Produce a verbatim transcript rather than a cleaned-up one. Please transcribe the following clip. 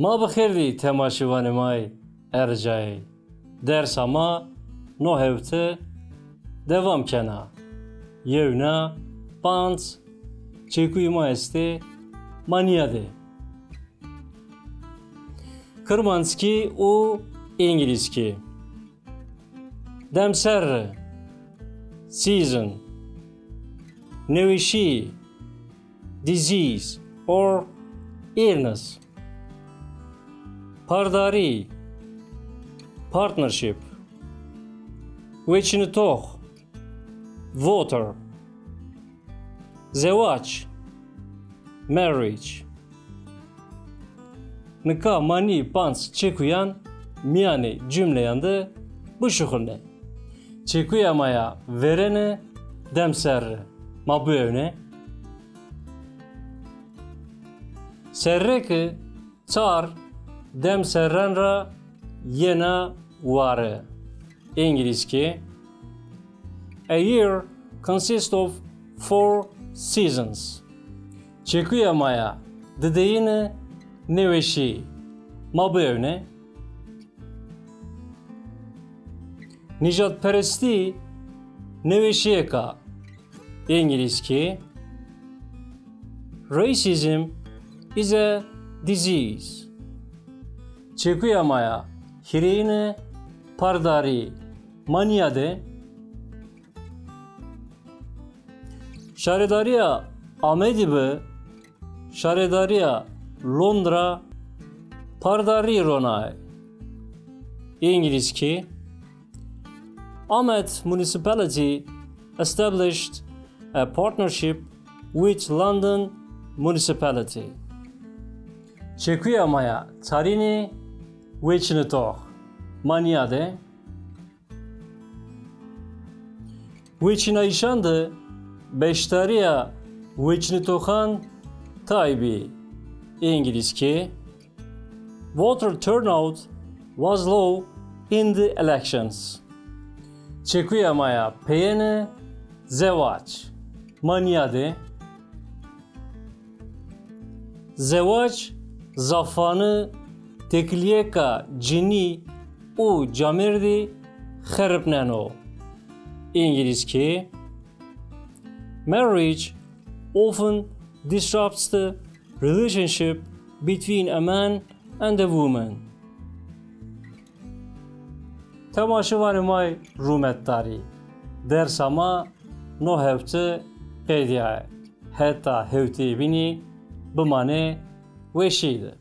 Ma bi xêr dî temaşevanê ma yê erjayê. Dersa ma no hewte dewam kena. Yewna panc çekuyê ma estê, ma nîyadê. Kirmanckî û îngilîzkî. Demserre, season. Nêweşî, disease or illness. Pardarî, partnership. Weçinitox, voter. Zewac, marriage. Nika ma nî panc çekuyan mîyanê cumleyan de bişuxulnê. Çekuya ma ya verêne demserre. Ma biewnê. Serre ke çar demserran ra yena ware. Îngilîzkî. A year consists of four seasons. Çekuya ma ya dideyine nêweşî. Ma biewnê. Nîjadperestî nêweşîyêk a. Îngilîzkî. Racism is a disease. Çekuya ma ya hîrêyine pardarî. Ma nîyadê. Şaredarîya Amedî bi şaredarîya Londra pardarî ronayê. Îngilîzkî. Amed Municipality established a partnership with London Municipality. Çekuya ma ya çarînî weçinitox. Ma nîyadê. Weçînayîşan de beşdarîya weçînitoxan tay bî. Îngilîzkî. Voter turnout was low in the elections. Çekuya ma ya peyêne zewac. Ma nîyadê. Zewac zafane têkilîyêka cinî û camêrdî xeripneno. Îngilîzkî. Marriage often disrupts the relationship between a man and a woman. Temaşevanê ma yê rûmetdarî, dersa ma no hewte qedîyaye. Heta hewteyê bînî bimanê weşî de.